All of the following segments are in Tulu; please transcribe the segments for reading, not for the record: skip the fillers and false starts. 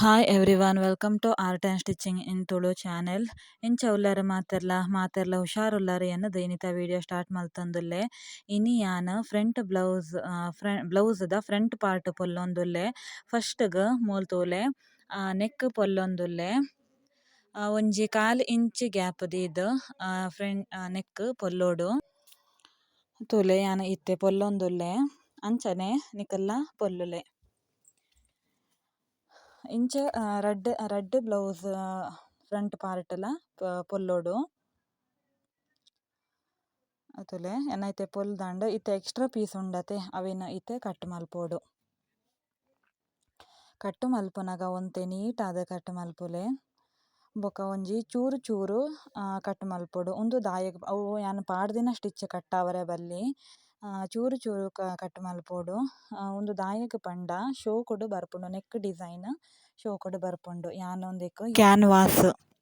Hi everyone, welcome to Art and Stitching in Tulu channel. ಎಂಚ ಉಲ್ಲರ್ ಮಾತೆರ್ಲ? ಮಾತೆರ್ಲ ಹುಷಾರುಲ್ಲರ್ ಎನ್ನುದು ಇನಿತ ವಿಡಿಯೋ ಸ್ಟಾರ್ಟ್ ಮಲ್ತೊಂದುಲ್ಲೆ. ಇನಿ ಯಾನ್ ಫ್ರಂಟ್ ಬ್ಲೌಸ್ ಬ್ಲೌಸ್ ದ ಫ್ರಂಟ್ ಪಾರ್ಟ್ ಪೊಲ್ಲೊಂದುಲ್ಲೆ. ಫಸ್ಟ್ ಗ್ ಮೂಲ್ ತೂಲೆ, ನೆಕ್ ಪೊಲ್ಲೊಂದುಲ್ಲೆ. ಒಂಜಿ ಕಾಲ್ ಇಂಚ್ ಗ್ಯಾಪ್ ದೀದ್ ಫ್ರಂಟ್ ನೆಕ್ ಪೊಲ್ಲೋಡು. ತೂಲೆ, ಯಾನ್ ಇತ್ತೆ ಪೊಲ್ಲೊಂದುಲ್ಲೆ, ಅಂಚನೆ ನಿಕಲ್ಲ ಪೊಲ್ಲುಲೆ. ಇಂಚ ರಡ್ಡ್ ರಡ್ಡ್ ಬ್ಲೌಸ್ ಫ್ರಂಟ್ ಪಾರ್ಟ್ ಲ ಪೊಲ್ಲೋಡು. ತೂಲೆ, ಎನ್ನ ಇತ್ತೆ ಪೊಲ್ದಾಂಡ್. ಇತ್ತೆ ಎಕ್ಸ್ಟ್ರಾ ಪೀಸ್ ಉಂಡತೆ, ಅವೆನ್ ಇತ್ತೆ ಕಟ್ ಮಲ್ಪೊಡು. ಕಟ್ ಮಲ್ಪುನಗ ಒಂತೆ ನೀಟ್ ಆದ್ ಕಟ್ ಮಲ್ಪುಲೆ. ಬೊಕ ಒಂಜಿ ಚೂರು ಚೂರು ಕಟ್ ಮಲ್ಪೊಡು. ಉಂದು ದಾಯೆಗ್, ಅವು ಯಾನ್ ಪಾಡ್ದಿನ ಸ್ಟಿಚ್ ಕಟ್ ಆವರೆ ಬಲ್ಲಿ. ಚೂರು ಚೂರು ಕಟ್ ಮಲ್ಪೊಡು. ಉಂದು ದಾಯೆಗ್ ಪಂಡ ಶೋಕುಡು ಬರ್ಪುಂಡು, ನೆಕ್ ಡಿಸೈನ್ ಶೋಕುಡು ಬರ್ಪುಂಡು. ಯಾನ್ ಉಂದೆಕ್ ಕ್ಯಾನ್ವಾಸ್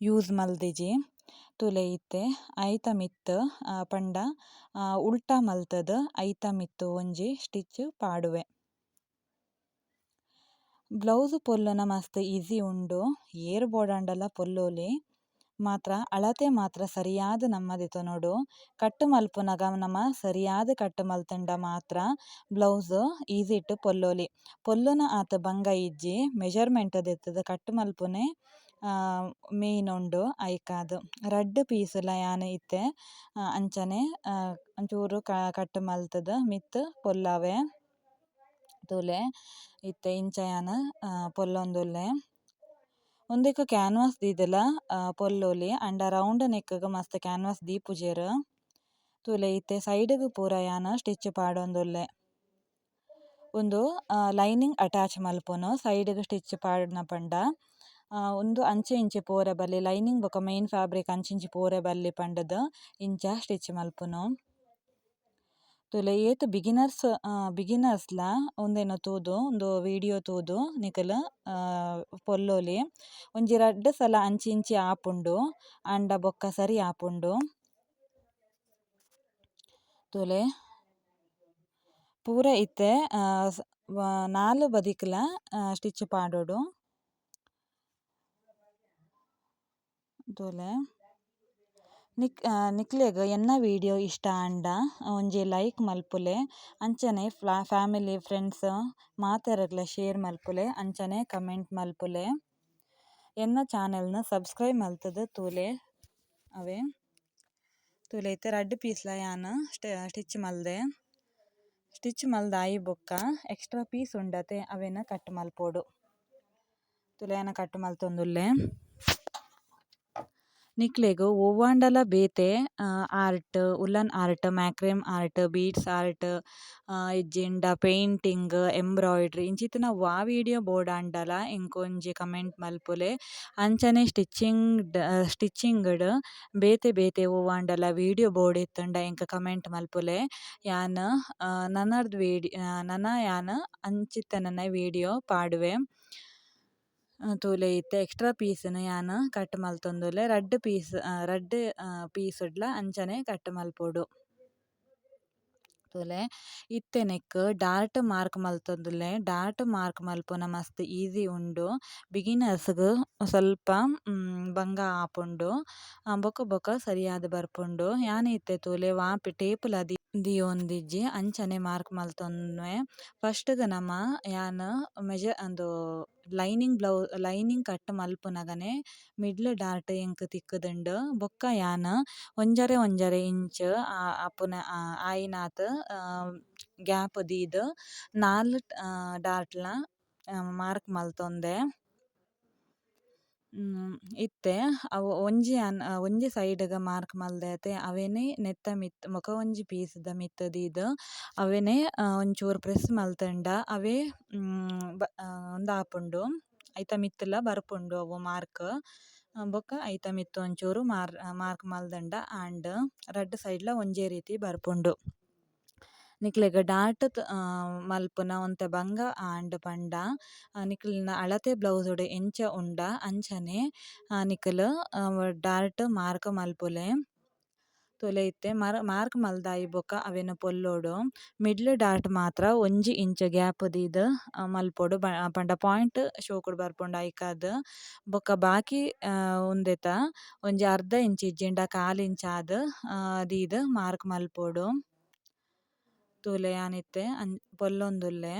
ಯೂಸ್ ಮಲ್ದಿಜಿ. ತೂಲೆ, ಇತ್ತೆ ಐತ ಮಿತ್ತ್ ಪಂಡ ಉಲ್ಟಾ ಮಲ್ತುದು ಐತ ಮಿತ್ತ್ ಒಂಜಿ ಸ್ಟಿಚ್ ಪಾಡುವೆ. ಬ್ಲೌಸ್ ಪೊಲ್ಲುನ ಮಸ್ತ್ ಈಸಿ ಉಂಡು. ಏರ್ ಬೋಡಾಂಡಲ ಪೊಲ್ಲೊಲಿ. ಮಾತ್ರ ಅಳತೆ ಮಾತ್ರ ಸರಿಯಾದ್ ನಮ್ಮ ದೆತೊನೊಡು. ಕಟ್ ಮಲ್ಪುನಗ ನಮ ಸರಿಯಾದ್ ಕಟ್ ಮಲ್ತುಂಡ ಮಾತ್ರ ಬ್ಲೌಸ್ ಈಸಿಟ್ ಪೊಲ್ಲೊಲಿ. ಪೊಲ್ಲುನ ಆತ್ ಬಂಗ ಇಜ್ಜಿ, ಮೆಜರ್ಮೆಂಟ್ ದೆತ್ತುದು ಕಟ್ ಮಲ್ಪುನೆ ಮೇನ್ ಉಂಡು. ಐಕಾದ್ ರಡ್ಡ್ ಪೀಸ್ ಲ ಯಾನ್ ಇತ್ತೆ ಅಂಚನೆ ಒಂಚೂರು ಕಟ್ ಮಲ್ತುದು ಮಿತ್ತ್ ಪೊಲ್ಲವೆ. ತೂಲೆ, ಇತ್ತೆ ಇಂಚ ಯಾನ್ ಪೊಲ್ಲೊಂದುಲ್ಲೆ. ಉಂದೆಕ್ ಕ್ಯಾನ್ವಾಸ್ ದೀದಲ ಪೊಲ್ಲೊಲಿ. ಆಂಡ ರೌಂಡ್ ನೆಕ್ ಗ್ ಮಸ್ತ್ ಕ್ಯಾನ್ವಾಸ್ ದೀಪುಜೆರ್. ತೂಲೆ, ಇತ್ತೆ ಸೈಡ್ ಗ್ ಪೂರ ಯಾನ್ ಸ್ಟಿಚ್ ಪಾಡೊಂದುಲ್ಲೆ. ಉಂದು ಲೈನಿಂಗ್ ಅಟ್ಯಾಚ್ ಮಲ್ಪುನು. ಸೈಡ್ ಗ್ ಸ್ಟಿಚ್ ಪಾಡುನ ಪಂಡ ಉಂದು ಅಂಚೆ ಇಂಚೆ ಪೋರೆ ಬಲ್ಲಿ, ಲೈನಿಂಗ್ ಬೊಕ ಮೈನ್ ಫ್ಯಾಬ್ರಿಕ್ ಅಂಚಿ ಇಂಚಿ ಪೋರೆ ಬಲ್ಲಿ ಪಂಡುದು ಇಂಚ ಸ್ಟಿಚ್ ಮಲ್ಪುನು. ತೂಲೆ, ಏತ್ ಬಿಗಿನರ್ಸ್ ಬಿಗಿನರ್ಸ್ ಲ ಉಂದೆನ್ ತೂದು, ಉಂದು ವಿಡಿಯೋ ತೂದು ನಿಕುಲು ಪೊಲ್ಲೊಲಿ. ಒಂಜಿ ರಡ್ಡ್ ಸಲ ಅಂಚಿ ಇಂಚಿ ಆಪುಂಡು, ಆಂಡ ಬೊಕ್ಕ ಸರಿ ಆಪುಂಡು. ತೂಲೆ, ಪೂರ ಇತ್ತೆ ನಾಲ್ ಬದಿಕ್ಲ ಸ್ಟಿಚ್ ಪಾಡೊಡು. ತೂಲೆ, ನಿಕ್ಲೆಗ್ ಎನ್ನ ವಿಡಿಯೋ ಇಷ್ಟ ಆಂಡ ಒಂಜಿ ಲೈಕ್ ಮಲ್ಪುಲೆ. ಅಂಚನೆ ಫ್ಯಾಮಿಲಿ, ಫ್ರೆಂಡ್ಸ್ ಮಾತೆರೆಗ್ಲ ಶೇರ್ ಮಲ್ಪುಲೆ. ಅಂಚನೆ ಕಮೆಂಟ್ ಮಲ್ಪುಲೆ. ಎನ್ನ ಚಾನೆಲ್ ನ್ ಸಬ್ಸ್ಕ್ರೈಬ್ ಮಲ್ತುದು ತೂಲೆ. ಅವೇ ತೂಲೆ, ಇತ್ತೆ ರಡ್ಡ್ ಪೀಸ್ ಲ ಯಾನ್ ಸ್ಟಿಚ್ ಮಲ್ದೆ. ಸ್ಟಿಚ್ ಮಲ್ದಾಯಿ ಬೊಕ್ಕ ಎಕ್ಸ್ಟ್ರಾ ಪೀಸ್ ಉಂಡತೆ, ಅವೆನ್ ಕಟ್ ಮಲ್ಪೊಡು. ತೂಲೆ, ಯಾನ್ ಕಟ್ ಮಲ್ತೊಂದುಲ್ಲೆ. ನಿಕ್ಲೆಗ್ ಒವ್ವಾಂಡಲ ಬೇತೆ art, woollen art, macrame art, beads art, ಇಜ್ಜಿಂಡ ಪೇಂಟಿಂಗ್, ಎಂಬ್ರಾಯ್ಡ್ರಿ ಇಂಚಿತ್ತಿನ ವಾ ವಿಡಿಯೋ ಬೋಡಾಂಡಲ ಎಂಕ್ ಒಂಜಿ ಕಮೆಂಟ್ ಮಲ್ಪುಲೆ. ಅಂಚನೆ ಸ್ಟಿಚಿಂಗ್ ಸ್ಟಿಚಿಂಗ್ ಡ್ ಬೇತೆ ಬೇತೆ ಒವ್ವಾಂಡಲ ವಿಡಿಯೋ ಬೋಡಿತ್ತುಂಡ ಎಂಕ್ ಕಮೆಂಟ್ ಮಲ್ಪುಲೆ. ಯಾನ್ ನನರ್ದ್ ವಿಡಿಯೋ ನನ ಯಾನ್ ಅಂಚಿತ್ತನನೆ ವಿಡಿಯೋ ಪಾಡುವೆ. ತೂಲೆ, ಇತ್ತೆ ಎಕ್ಸ್ಟ್ರಾ ಪೀಸ್ ನ್ ಯಾನ್ ಕಟ್ ಮಲ್ತೊಂದುಲ್ಲೆ. ರಡ್ಡ್ ಪೀಸ್ ರಡ್ಡ್ ಪೀಸ್ ಡ್ಲ ಅಂಚನೆ ಕಟ್ ಮಲ್ಪೊಡು. ತೂಲೆ, ಇತ್ತೆ ನೆಕ್ಕ್ ಡಾಟ್ ಮಾರ್ಕ್ ಮಲ್ತೊಂದುಲ್ಲೆ. ಡಾಟ್ ಮಾರ್ಕ್ ಮಲ್ಪುನ ಮಸ್ತ್ ಈಸಿ ಉಂಡು. ಬಿಗಿನರ್ಸ್ ಗ್ ಸ್ವಲ್ಪ ಬಂಗ ಆಪುಂಡು, ಬೊಕ ಬೊಕ ಸರಿಯಾದ್ ಬರ್ಪುಂಡು. ಯಾನ್ ಇತ್ತೆ ತೂಲೆ, ವಾ ಟೇಪ್ ಲ ದೀವೊಂದಿಜ್ಜಿ, ಅಂಚನೆ ಮಾರ್ಕ್ ಮಲ್ತೊನ್ವೆ. ಫಸ್ಟ್ ಗ್ ನಮ ಯಾನ್ ಮೆಜರ್ ಉಂದು ಲೈನಿಂಗ್ ಲೈನಿಂಗ್ ಕಟ್ ಮಲ್ಪುನಗನೆ ಮಿಡ್ಲ್ ಡಾಟ್ ಎಂಕ್ ತಿಕ್ಕುದುಂಡು. ಬೊಕ್ಕ ಯಾನ್ ಒಂಜರೆ ಒಂಜರೆ ಇಂಚ್ ಆಪುನ ಆಯಿನಾತ್ ಗ್ಯಾಪ್ ದೀದ್ ನಾಲ್ ಡಾಟ್ ಲ ಮಾರ್ಕ್ ಮಲ್ತೊಂದೆ. ಇತ್ತೆ ಅವು ಒಂಜಿ ಯಾನ್ ಒಂಜಿ ಸೈಡ್ ಗ್ ಮಾರ್ಕ್ ಮಲ್ದೆ ಅತೆ, ಅವೆನೆ ನೆತ್ತ ಮಿತ್ತ್ ಬೊಕ ಒಂಜಿ ಪೀಸ್ ದ ಮಿತ್ತ್ ದೀದ್ ಅವೆನೆ ಒಂಚೂರು ಪ್ರೆಸ್ ಮಲ್ತುಂಡ ಅವೇ ಉಂದಾಪುಂಡು, ಐತ ಮಿತ್ತುಲ ಬರ್ಪುಂಡು ಅವು ಮಾರ್ಕ್. ಬೊಕ ಐತ ಮಿತ್ತ್ ಒಂಚೂರು ಮಾರ್ಕ್ ಮಲ್ದುಂಡ ಆಂಡ್, ರಡ್ಡ್ ಸೈಡ್ ಲ ಒಂಜೇ ರೀತಿ ಬರ್ಪುಂಡು. ನಿಕ್ಲೆಗ್ ಡಾಟ್ ಮಲ್ಪುನ ಒಂತೆ ಬಂಗ ಆಂಡ್ ಪಂಡ ನಿಕ್ಲೆನ ಅಳತೆ ಬ್ಲೌಸ್ ಡ್ ಎಂಚ ಉಂಡ ಅಂಚನೆ ನಿಕುಲು ಡಾಟ್ ಮಾರ್ಕ್ ಮಲ್ಪುಲೆ. ತೂಲೆ ಇತ್ತೆ ಮಾರ್ಕ್ ಮಲ್ದಾಯಿ ಬೊಕ ಅವೆನ್ ಪೊಲ್ಲೊಡು. ಮಿಡ್ಲ್ ಡಾಟ್ ಮಾತ್ರ 1 ಇಂಚ್ ಗ್ಯಾಪ್ ದೀದ್ ಮಲ್ಪೊಡು ಪಂಡ ಪಾಯಿಂಟ್ ಶೋಕುಡು ಬರ್ಪುಂಡು ಐಕಾದ್. ಬೊಕ ಬಾಕಿ ಉಂದೆತ ಒಂಜಿ ಅರ್ಧ ಇಂಚ್ ಇಜ್ಜಿಂಡ ಕಾಲ್ ಇಂಚ್ ಆದ್ ದೀದ್ ಮಾರ್ಕ್ ಮಲ್ಪೊಡು. ತೂಲೆ ಯಾನ್ ಇತ್ತೆ ಪೊಲ್ಲೊಂದುಲ್ಲೆ.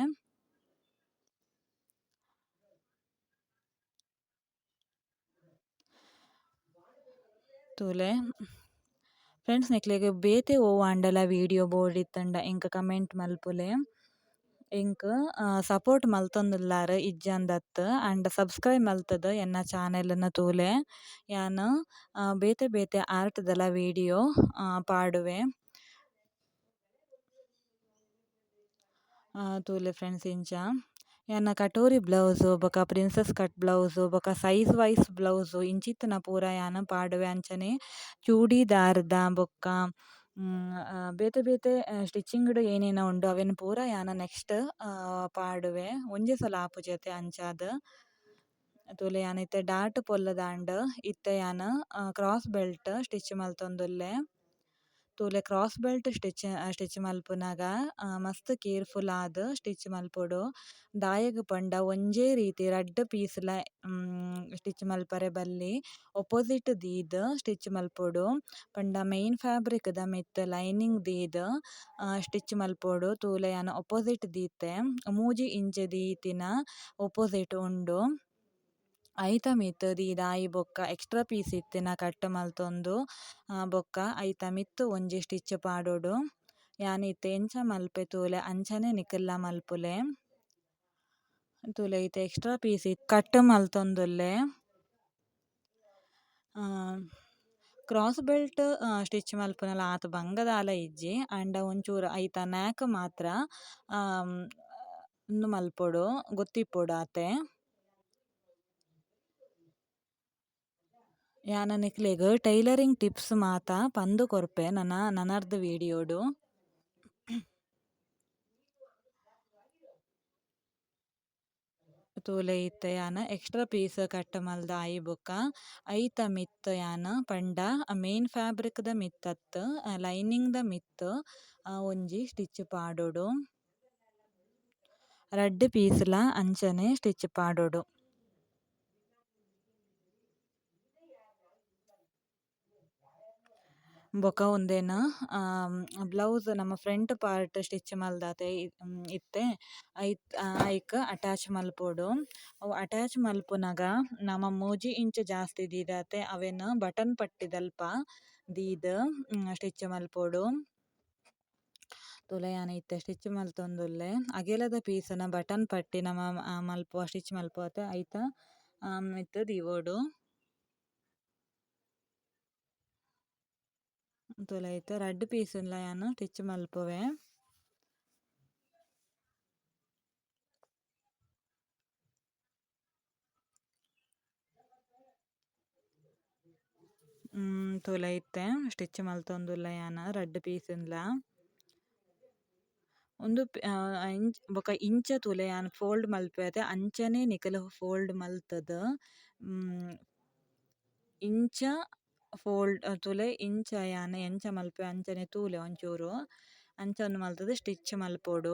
ತೂಲೆ ಫ್ರೆಂಡ್ಸ್, ನಿಕ್ಲೆಗ್ ಬೇತೆ ಒವ್ ಆಂಡಲ ವೀಡಿಯೋ ಬೋಡಿತ್ತುಂಡ ಎಂಕ್ ಕಮೆಂಟ್ ಮಲ್ಪುಲೆ. ಎಂಕ್ ಸಪೋರ್ಟ್ ಮಲ್ತೊಂದುಲ್ಲಾರ್ ಇಜ್ಜಂದತ್ತ್, ಆಂಡ ಸಬ್ಸ್ಕ್ರೈಬ್ ಮಲ್ತುದು ಎನ್ನ ಚಾನೆಲ್ ನ್ ತೂಲೆ. ಯಾನ್ ಬೇತೆ ಬೇತೆ ಆರ್ಟ್ ದಲ ವೀಡಿಯೋ ಪಾಡುವೆ. ತೂಲೆ ಫ್ರೆಂಡ್ಸ್ ಇಂಚ ಯಾನ್ ಕಟೋರಿ ಬ್ಲೌಸ್ ಬೊಕ ಪ್ರಿನ್ಸೆಸ್ ಕಟ್ ಬ್ಲೌಸ್ ಬೊಕ ಸೈಜ್ ವೈಸ್ ಬ್ಲೌಸ್ ಇಂಚಿತ್ತಿನ ಪೂರ ಯಾನ್ ಪಾಡುವೆ. ಅಂಚನೆ ಚೂಡಿದಾರದ ಬೊಕ್ಕ ಬೇತೆ ಬೇತೆ ಸ್ಟಿಚಿಂಗ್ ಡ್ ಏನೇನ ಉಂಡು ಅವೆನ್ ಪೂರ ಯಾನ್ ನೆಕ್ಸ್ಟ್ ಪಾಡುವೆ. ಒಂಜಿ ಸಲ ಆಪುಜತೆ ಅಂಚಾದ್. ತೂಲೆ ಯಾನ್ ಇತ್ತೆ ಡಾಟ್ ಪೊಲ್ಲುದಾಂಡ್. ಇತ್ತೆ ಯಾನ್ ಕ್ರಾಸ್ ಬೆಲ್ಟ್ ಸ್ಟಿಚ್ ಮಲ್ತೊಂದುಲ್ಲೆ. ತೂಲೆ ಕ್ರಾಸ್ ಬೆಲ್ಟ್ ಸ್ಟಿಚ್ ಸ್ಟಿಚ್ ಮಲ್ಪುನಗ ಮಸ್ತ್ ಕೇರ್ಫುಲ್ ಆದ್ ಸ್ಟಿಚ್ ಮಲ್ಪೊಡು. ದಾಯೆಗ್ ಪಂಡ ಒಂಜೇ ರೀತಿ ರಡ್ಡ್ ಪೀಸ್ ಲ ಸ್ಟಿಚ್ ಮಲ್ಪರೆ ಬಲ್ಲಿ. ಒಪೊಸಿಟ್ ದೀದ್ ಸ್ಟಿಚ್ ಮಲ್ಪೊಡು. ಪಂಡ ಮೈನ್ ಫ್ಯಾಬ್ರಿಕ್ ದ ಮಿತ್ತ್ ಲೈನಿಂಗ್ ದೀದ್ ಸ್ಟಿಚ್ ಮಲ್ಪೊಡು. ತೂಲೆ ಯಾನ್ ಒಪೊಸಿಟ್ ದೀತೆ. 3 ಇಂಚ್ ದೀತಿನ ಒಪೊಸಿಟ್ ಉಂಡು. ಐತ ಮಿತ್ತ್ ದೀದ್ ಆಯಿ ಬೊಕ್ಕ ಎಕ್ಸ್ಟ್ರಾ ಪೀಸ್ ಇತ್ತಿನ ಕಟ್ ಮಲ್ತೊಂದು ಬೊಕ್ಕ ಐತ ಮಿತ್ತ್ ಒಂಜಿ ಸ್ಟಿಚ್ ಪಾಡೊಡು. ಯಾನ್ ಇತ್ತೆ ಎಂಚ ಮಲ್ಪೆ ತೂಲೆ ಅಂಚನೆ ನಿಕಲ್ಲ ಮಲ್ಪುಲೆ. ತೂಲೆ ಇತ್ತೆ ಎಕ್ಸ್ಟ್ರಾ ಪೀಸ್ ಕಟ್ ಮಲ್ತೊಂದುಲ್ಲೆ. ಕ್ರಾಸ್ ಬೆಲ್ಟ್ ಸ್ಟಿಚ್ ಮಲ್ಪುನಲ ಆತ್ ಬಂಗದಾಲ ಇಜ್ಜಿ, ಆಂಡ ಒಂಚೂರು ಐತ ನ್ಯಾಕ್ ಮಾತ್ರ ಉಂದು ಮಲ್ಪೊಡು, ಗೊತ್ತಿಪ್ಪೊಡು ಆತೆ. ಯಾನ್ ನಿಕ್ಲೆಗ್ ಟೈಲರಿಂಗ್ ಟಿಪ್ಸ್ ಮಾತ ಪಂದ್ ಕೊರ್ಪೆ ನನ ನನರ್ದ್ ವೀಡಿಯೋಡು. ತೂಲೆ ಇತ್ತೆ ಯಾನ್ ಎಕ್ಸ್ಟ್ರಾ ಪೀಸ್ ಕಟ್ ಮಲ್ದ ಆಯಿ ಬೊಕ್ಕ ಐತ ಮಿತ್ತ್ ಯಾನ್ ಪಂಡ ಮೇನ್ ಫ್ಯಾಬ್ರಿಕ್ ದ ಮಿತ್ತತ್ ಲೈನಿಂಗ್ ದ ಮಿತ್ತ್ ಒಂಜಿ ಸ್ಟಿಚ್ ಪಾಡೊಡು. ರಡ್ಡ್ ಪೀಸ್ ಲ ಅಂಚನೆ ಸ್ಟಿಚ್ ಪಾಡೊಡು. ಬೊಕ ಉಂದೆನ್ ಬ್ಲೌಸ್ ನಮ್ಮ ಫ್ರಂಟ್ ಪಾರ್ಟ್ ಸ್ಟಿಚ್ ಮಲ್ದಾತೆ ಇತ್ತೆ ಐಕ್ ಅಟ್ಯಾಚ್ ಮಲ್ಪೊಡು. ಅವು ಅಟ್ಯಾಚ್ ಮಲ್ಪುನಗ ನಮ 3 ಇಂಚ್ ಜಾಸ್ತಿ ದೀದಾತೆ ಅವೆನ್ ಬಟನ್ ಪಟ್ಟಿದಲ್ಪ ದೀದ್ ಸ್ಟಿಚ್ ಮಲ್ಪೊಡು. ತೂಲೆ ಯಾನ್ ಇತ್ತೆ ಸ್ಟಿಚ್ ಮಲ್ತೊಂದುಲ್ಲೆ. ಅಗೆಲದ ಪೀಸ್ ನ ಬಟನ್ ಪಟ್ಟಿ ನಮ ಮಲ್ಪುವ ಸ್ಟಿಚ್ ಮಲ್ಪುವತೆ ಐತ ಮಿತ್ತ್ ದೀವೊಡು. ತೂಲೆ ಇತ್ತೆ ರಡ್ಡ್ ಪೀಸ್ ನ್ಲ ಯಾನ್ ಸ್ಟಿಚ್ ಮಲ್ಪುವೆ. ತೂಲೆ ಇತ್ತೆ ಸ್ಟಿಚ್ ಮಲ್ತೊಂದುಲ್ಲೆ ಯಾನ್ ರಡ್ಡ್ ಪೀಸ್ ನ್ಲ. ಉಂದು ಬೊಕ ಇಂಚ ತೂಲೆ ಯಾನ್ ಫೋಲ್ಡ್ ಮಲ್ಪುವೆ ಅಂಚನೆ ನಿಕುಲು ಫೋಲ್ಡ್ ಮಲ್ತುದು ಇಂಚ ಫೋಲ್ಡ್ ತೂಲೆ ಇಂಚ ಯಾನ್ ಎಂಚ ಮಲ್ಪುವೆ ಅಂಚನೆ ತೂಲೆ ಒಂಚೂರು ಅಂಚ ಉಂದು ಮಲ್ತುದು ಸ್ಟಿಚ್ ಮಲ್ಪೊಡು.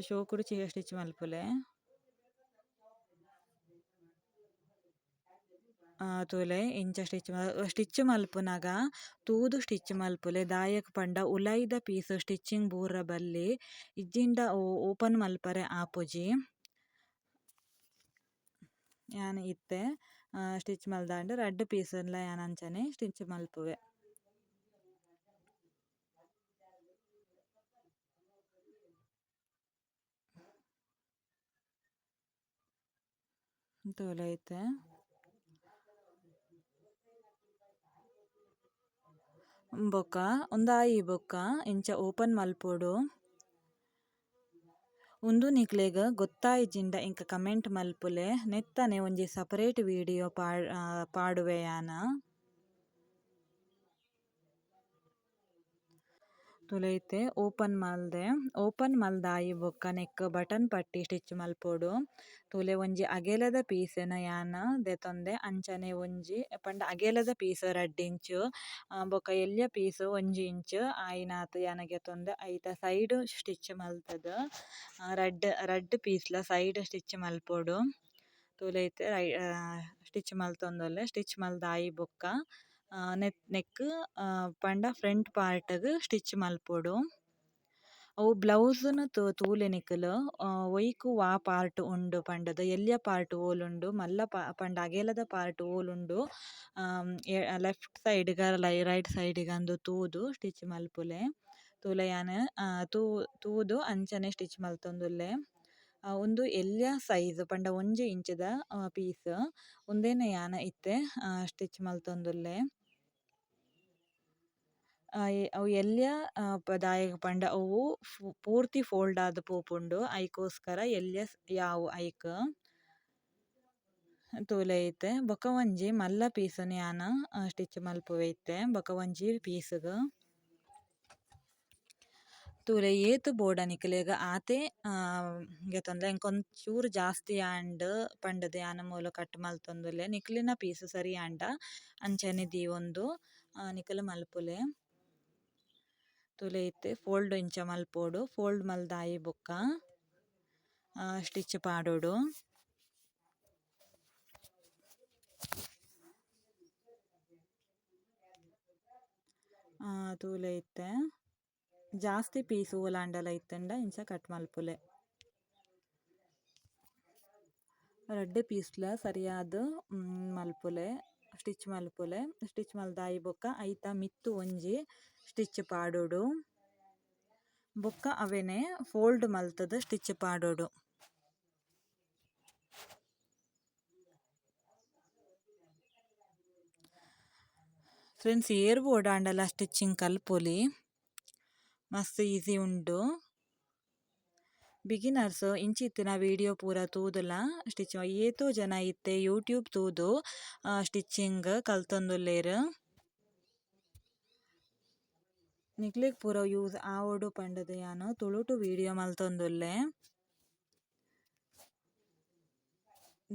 ಶೋಕುಡು ಸ್ಟಿಚ್ ಮಲ್ಪುಲೆ. ತೂಲೆ ಇಂಚ ಸ್ಟಿಚ್ ಸ್ಟಿಚ್ ಮಲ್ಪುನಗ ತೂದು ಸ್ಟಿಚ್ ಮಲ್ಪುಲೆ. ದಾಯೆಗ್ ಪಂಡ ಉಲೈದ ಪೀಸ್ ಸ್ಟಿಚಿಂಗ್ ಬೂರ ಬಲ್ಲಿ ಇಜ್ಜಿಂಡ ಓಪನ್ ಮಲ್ಪರೆ ಆಪುಜಿ. ಯಾನ್ ಇತ್ತೆ ಸ್ಟಿಚ್ ಮಲ್ದಾಂಡ ರಡ್ಡ್ ಪೀಸ್ ನ್ಲ ಯಾನ್ ಅಂಚನೆ ಸ್ಟಿಚ್ ಮಲ್ಪುವೆ. ತೂಲೆ ಇತ್ತೆ ಬೊಕ ಉಂದಾಯಿ ಬೊಕ ಇಂಚ ಓಪನ್ ಮಲ್ಪೊಡು. ಉಂದು ನಿಕ್ಲೆಗ್ ಗೊತ್ತಾಯಿಜಿಂಡ ಎಂಕ್ ಕಮೆಂಟ್ ಮಲ್ಪುಲೆ. ನೆತ್ತನೆ ಒಂಜಿ ಸಪರೇಟ್ ವೀಡಿಯೋ ಪಾಡುವೆ ಯಾನ್. ತೂಲೆ ಇತ್ತೆ ಓಪನ್ ಮಲ್ದೆ. ಓಪನ್ ಮಲ್ದಾಯಿ ಬೊಕ್ಕ ನೆಕ್ಕ್ ಬಟನ್ ಪಟ್ಟಿ ಸ್ಟಿಚ್ ಮಲ್ಪೊಡು. ತೂಲೆ ಒಂಜಿ ಅಗೆಲದ ಪೀಸ್ ನ್ ಯಾನ್ ದೆತೊಂದೆ ಅಂಚನೆ ಒಂಜಿ ಪಂಡ ಅಗೆಲದ ಪೀಸ್ 2 ಇಂಚ್ ಬೊಕ್ಕ ಎಲ್ಯ ಪೀಸ್ 1 ಇಂಚ್ ಆಯಿನಾತ್ ಯಾನ್ ಗೆತೊಂದೆ. ಐತ ಸೈಡ್ ಸ್ಟಿಚ್ ಮಲ್ತುದು ರಡ್ಡ್ ರಡ್ಡ್ ಪೀಸ್ ಲ ಸೈಡ್ ಸ್ಟಿಚ್ ಮಲ್ಪೊಡು. ತೂಲೆ ಇತ್ತೆ ಸ್ಟಿಚ್ ಮಲ್ತೊಂದುಲ್ಲೆ. ಸ್ಟಿಚ್ ಮಲ್ದಾಯಿ ಬೊಕ್ಕ ನೆಕ್ಕ್ ಪಂಡ ಫ್ರಂಟ್ ಪಾರ್ಟ್ ಗ್ ಸ್ಟಿಚ್ ಮಲ್ಪೊಡು. ಅವು ಬ್ಲೌಸ್ ನು ತೂಲೆ ನಿಕುಲು ಒಯ್ಕ್ ವಾ ಪಾರ್ಟ್ ಉಂಡು ಪಂಡುದು ಎಲ್ಯ ಪಾರ್ಟ್ ಓಲುಂಡು ಮಲ್ಲ ಪಂಡ ಅಗೆಲದ ಪಾರ್ಟ್ ಓಲುಂಡು ಲೆಫ್ಟ್ ಸೈಡ್ ಗ ರೈಟ್ ಸೈಡ್ ಗ ಅಂದ್ ತೂದು ಸ್ಟಿಚ್ ಮಲ್ಪುಲೆ. ತೂಲೆ ಯಾನ್ ತೂದು ಅಂಚನೆ ಸ್ಟಿಚ್ ಮಲ್ತೊಂದುಲ್ಲೆ. ಉಂದು ಎಲ್ಯ ಸೈಜ್ ಪಂಡ 1 ಇಂಚ್ ದ ಪೀಸ್ ಉಂದೆನ್ ಯಾನ್ ಇತ್ತೆ ಸ್ಟಿಚ್ ಮಲ್ತೊಂದುಲ್ಲೆ. ಅವು ಎಲ್ಯ ದಾಯೆಗ್ ಪಂಡ ಅವು ಪೂರ್ತಿ ಫೋಲ್ಡ್ ಆದ್ ಪೋಪುಂಡು ಐಕೋಸ್ಕರ ಎಲ್ಯ ಯಾವು ಐಕ್. ತೂಲೆ ಇತ್ತೆ ಬೊಕ ಒಂಜಿ ಮಲ್ಲ ಪೀಸ್ ನ್ ಯಾನ್ ಸ್ಟಿಚ್ ಮಲ್ಪುವೆ ಇತ್ತೆ ಬೊಕ ಒಂಜಿ ಪೀಸ್ ಗ್. ತೂಲೆ ಏತ್ ಬೋಡ ನಿಕಲೆಗ್ ಆತೆ ಗೆತೊನ್ಲೆ ಎಂಕ್ ಒಂಚೂರು ಜಾಸ್ತಿ ಆಂಡ್ ಪಂಡುದು ಯಾನ್ ಮೂಲು ಕಟ್ ಮಲ್ತೊಂದುಲ್ಲೆ. ನಿಕ್ಲೆನ ಪೀಸ್ ಸರಿ ಆಂಡ ಅಂಚನೆ ದೀವೊಂದು ನಿಕುಲು ಮಲ್ಪುಲೆ. ತೂಲೆ ಇತ್ತೆ ಫೋಲ್ಡ್ ಇಂಚ ಮಲ್ಪೊಡು. ಫೋಲ್ಡ್ ಮಲ್ದಾಯಿ ಬೊಕ್ಕ ಸ್ಟಿಚ್ ಪಾಡೊಡು. ತೂಲೆ ಇತ್ತೆ ಜಾಸ್ತಿ ಪೀಸ್ ಓಲಾಂಡಲ ಇತ್ತುಂಡ ಇಂಚ ಕಟ್ ಮಲ್ಪುಲೆ. ರಡ್ಡ್ ಪೀಸ್ ಲ ಸರಿಯಾದ್ ಮಲ್ಪುಲೆ ಸ್ಟಿಚ್ ಮಲ್ಪುಲೆ. ಸ್ಟಿಚ್ ಮಲ್ದಾಯಿ ಬೊಕ್ಕ ಐತ ಮಿತ್ತ್ ಒಂಜಿ ಸ್ಟಿಚ್ ಪಾಡೊಡು. ಬೊಕ್ಕ ಅವೆನೆ ಫೋಲ್ಡ್ ಮಲ್ತುದು ಸ್ಟಿಚ್ ಪಾಡೊಡು. ಫ್ರೆಂಡ್ಸ್ ಏರ್ ಬೋಡಾಂಡಲ ಸ್ಟಿಚಿಂಗ್ ಕಲ್ಪೊಲಿ. ಮಸ್ತ್ ಈಸಿ ಉಂಡು. ಬಿಗಿನರ್ಸ್ ಇಂಚಿತ್ತಿನ ವಿಡಿಯೋ ಪೂರ ತೂದುಲ ಸ್ಟಿಚ್ ಏತೋ ಜನ ಇತ್ತೆ ಯೂಟ್ಯೂಬ್ ತೂದು ಸ್ಟಿಚಿಂಗ್ ಕಲ್ತೊಂದುಲ್ಲೆರ್. ನಿಕ್ಲೆಗ್ ಪೂರ ಯೂಸ್ ಆವೊಡು ಪಂಡುದು ಯಾನ್ ತುಳುಟು ವಿಡಿಯೋ ಮಲ್ತೊಂದುಲ್ಲೆ.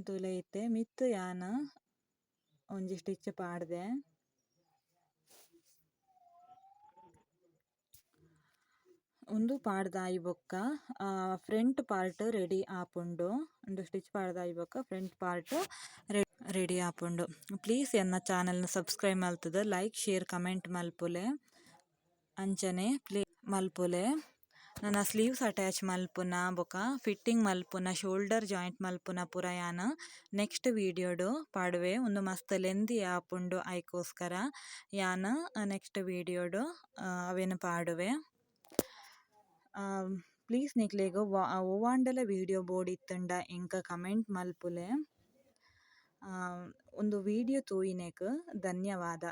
ತೂಲೆ ಇತ್ತೆ ಮಿತ್ತ್ ಯಾನ್ ಒಂಜಿ ಸ್ಟಿಚ್ ಪಾಡ್ದೆ. ಉಂದು ಪಾಡ್ದಾಯಿ ಬೊಕ್ಕ ಫ್ರಂಟ್ ಪಾರ್ಟ್ ರೆಡಿ ಆಪುಂಡು. ಉಂದು ಸ್ಟಿಚ್ ಪಾಡ್ದಾಯಿ ಬೊಕ್ಕ ಫ್ರಂಟ್ ಪಾರ್ಟ್ ರೆಡಿ ಆಪುಂಡು. ಪ್ಲೀಸ್ ಎನ್ನ ಚಾನೆಲ್ ನ್ ಸಬ್ಸ್ಕ್ರೈಬ್ ಮಲ್ತುದು ಲೈಕ್ ಶೇರ್ ಕಮೆಂಟ್ ಮಲ್ಪುಲೆ. ಅಂಚನೆ ಪ್ಲೇ ಮಲ್ಪುಲೆ. ನನ ಸ್ಲೀವ್ಸ್ ಅಟ್ಯಾಚ್ ಮಲ್ಪುನ ಬೊಕ ಫಿಟ್ಟಿಂಗ್ ಮಲ್ಪುನ ಶೋಲ್ಡರ್ ಜಾಯಿಂಟ್ ಮಲ್ಪುನ ಪೂರ ಯಾನ್ ನೆಕ್ಸ್ಟ್ ವಿಡಿಯೋ ಡು ಪಾಡುವೆ. ಉಂದು ಮಸ್ತ್ ಲೆಂತಿ ಆಪುಂಡು ಐಕೋಸ್ಕರ ಯಾನ್ ನೆಕ್ಸ್ಟ್ ವಿಡಿಯೋ ಡು ಅವೆನ್ ಪಾಡುವೆ. ಪ್ಲೀಸ್ ನಿಕ್ಲೆಗ್ ಒವಾಂಡಲ ವಿಡಿಯೋ ಬೋಡಿತ್ತುಂಡ ಎಂಕ್ ಕಮೆಂಟ್ ಮಲ್ಪುಲೆ. ಉಂದು ವಿಡಿಯೋ ತೂಯಿನೆಕ್ ಧನ್ಯವಾದ.